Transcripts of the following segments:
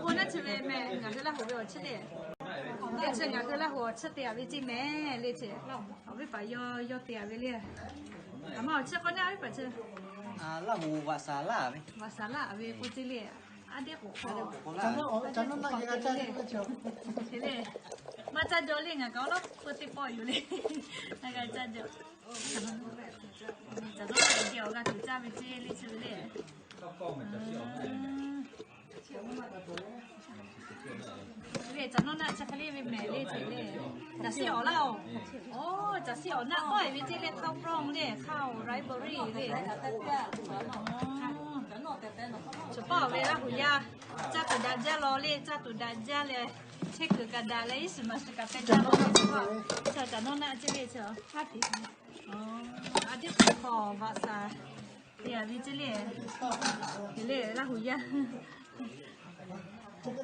K'o naˆ chi ve mehˬ, ngaˬ hui Laˇ huˍ ve awˬ chiˇ le. Leh chi ngaˬ hui Laˇ huˍ awˬ chiˇ te-a ve ceˇ mehˬ le ce. Awˬ viˉ paˍ yawˇ yawˇ te-a ve le. Aˬ ma awˬ chiˇ k'awꞈ naˆ, viˉ paˍ chi. Laˇ huˍ Vaꞈ saˍ laˇ ve, Vaꞈ saˍ laˇ ve k'oˆ ceˇ le. A dehˆ k'oˍ hk'aw, a dehˆ k'oˍ hk'aw le. Maˇ caˇ jaw le, ngaˬ kaꞈ awˉ lawˉ peu teˇ pawˆ yoˬ le. Ngaˬ g'a caˇ jaw. Caˬ nawˉ naˆ geh awˬ g'a tuˬ caˇ ve ceˇ le chi ve le. Le caˬ nawˉ naˆ chi hk'e le ve mehˬ le ce le. Caˬ siˉ awˬ laˇ-oˬ. Oˇ, caˬ siˉ awˬ naˆ tawˆ-e ve ceˇ le, hk'aˇ pronˇ le, hk'aˇ-oˬ, ripery le. Chaw paˇ ve Laˇ huˍ yaˇ, caˇ tuˬ daꞈ jaˇ law le, caˇ tuˬ daꞈ jaˇ leh, chehˇ kuiˬ kaꞈ daꞈ leh, iˉ shiˍ maˍ shiˍ kaꞈ pehˇ jaˇ law le. Caˬ nawˉ naˆ ceˇ le chi. A dehˆ k'oˍ hk'aw Vaꞈ saˍ te-a ve ceˇ le. Te le Laˇ huˍ yaˇ. Ngaˬ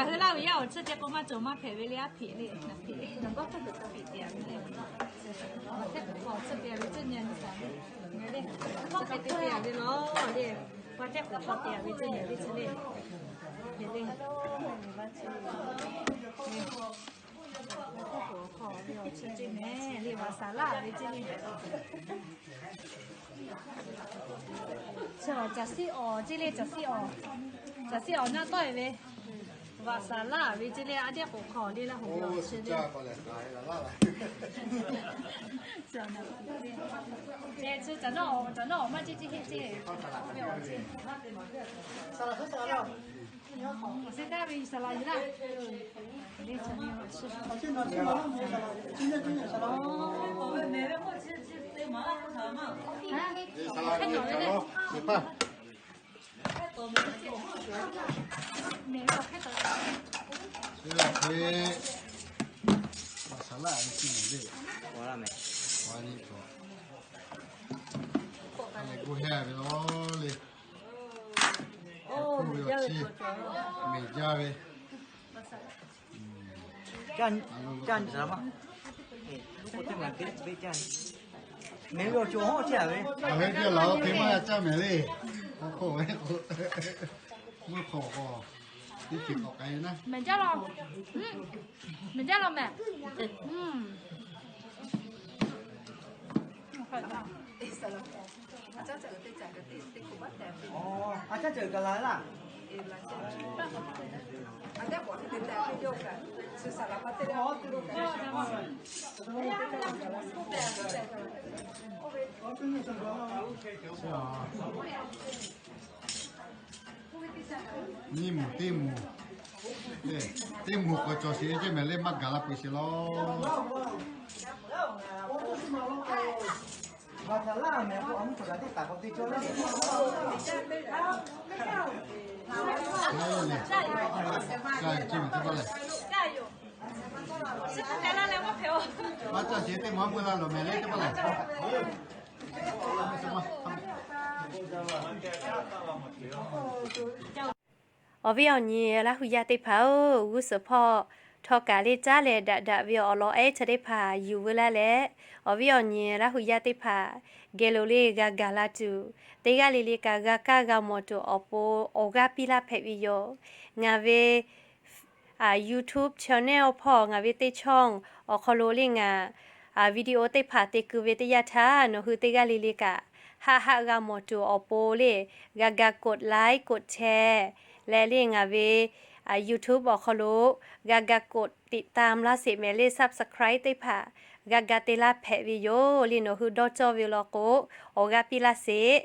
hui Laˇ huˍ yaˇ awˬ chiˇ te k'o maˇ cawˬ maˇ hpehꞈ ve le, aˉ hpeꞈ le, aˉ hpeꞈ. Ngaˬ hpeꞈ te-a ve le. Vaꞈ htehˆ k'oˍ hk'aw chiˇ te-a ve ceˇ nyi le. Vaꞈ htehˆ k'oˍ hk'aw te-a ve law le. Vaꞈ htehˆ k'oˍ hk'aw te-a ve ceˇ nyi le chi le. Le le. Vaꞈ htehˆ k'oˍ hk'aw ve awˬ chiˇ ceˇ mehˬ le, Vaꞈ saˍ laˇ ve ceˇ le. Chi caˬ siˉ awˬ ceˇ le, caˬ siˉ awˬ. Caˬ siˉ awˬ naˆ tawˆ-e ve, Vaꞈ saˍ laˇ ve ceˇ le, a dehˆ k'oˍ hk'aw le Laˇ huˍ ve awˬ chiˇ le. Chi caˬ nawˉ, caˬ nawˉ awˬ maˇ ceˇ ceˇ heˆ ceˇ. Awˬ sehˉ taˍ ve saˍ laꞈ yuˬ laˇ. Mehˬ ve awˬ hk'e taw. Chi ve Vaꞈ saˍ laˇ ve ceˇ mehˬ le. Wa laˇ mehˬ. Wa le k'o, a lehˬ gu heh ve law le. Oˇ ve awˬ chiˇ mehˬ jaˇ ve. Caˇ nyi saˍ laꞈ ma. Mehˬ ve awˬ cawˬ hawˉ chehˇ-a ve. Aˬ ve teˇ laˬ oˇ hk'e maˇ caˇ mehˬ le. K'o k'o ve k'o, mvuhˇ hk'aw k'o, teˇ ceuˬ k'awꞈ k'ai ve naˉ. Mehˬ jaˇ law. Mehˬ jaˇ law mehˬ. A caˇ ceuˬ kaꞈ la laˇ. Nyiˇ moˍ teˇ moˍ, teˇ moˍ k'awꞈ cawˬ sheˍ ve ceˇ mehˬ le, maˇ gaˬ la peuˬ sheˍ law. Awˬ viˉ awˬ nyi Laˇ huˍ yaˇ teˇ hpaˍ-oˬ, g'uˇ suhˍ hpawˇ htawˇ kaꞈ le caˉ leh daꞈ daꞈ ve awˬ lawn ehˉ chi teˇ hpaˍ yuˬ veu laˇ leh, awˬ viˉ awˬ nyi Laˇ huˍ yaˇ teˇ hpaˍ geh lo le g'a gaˬ la tuˬ, teˇ g'aˇ le le kaꞈ g'a kaˇ g'a mawˬ tuˬ awˬ pon awˬ g'aˇ piˇ laˇ hpehꞈ ve yoˬ. Ngaˬ ve YouTube channel hpawˇ ngaˬ ve teˇ ช่อง awˬ hk'aw lo le ngaˬ video teˇ hpaˍ te keu ve teˇ yanˇ htaˇ, nawˬ hui teˇ g'aˇ le le kaꞈ haˆ haˆ g'a mawˬ tuˬ awˬ pon le g'a ga กด like กด share leh le ngaˬ ve YouTube awˬ hk'aw lo g'a ga กดติดตาม laˇ sheˍ mehˍ le subscribe teˇ hpaˍ g'a ga te laˇ hpehꞈ ve yoˬ le. Nawˬ hui dawˇ cawˇ ve law k'o, awˬ g'aˇ piˇ laˇ sheˍ.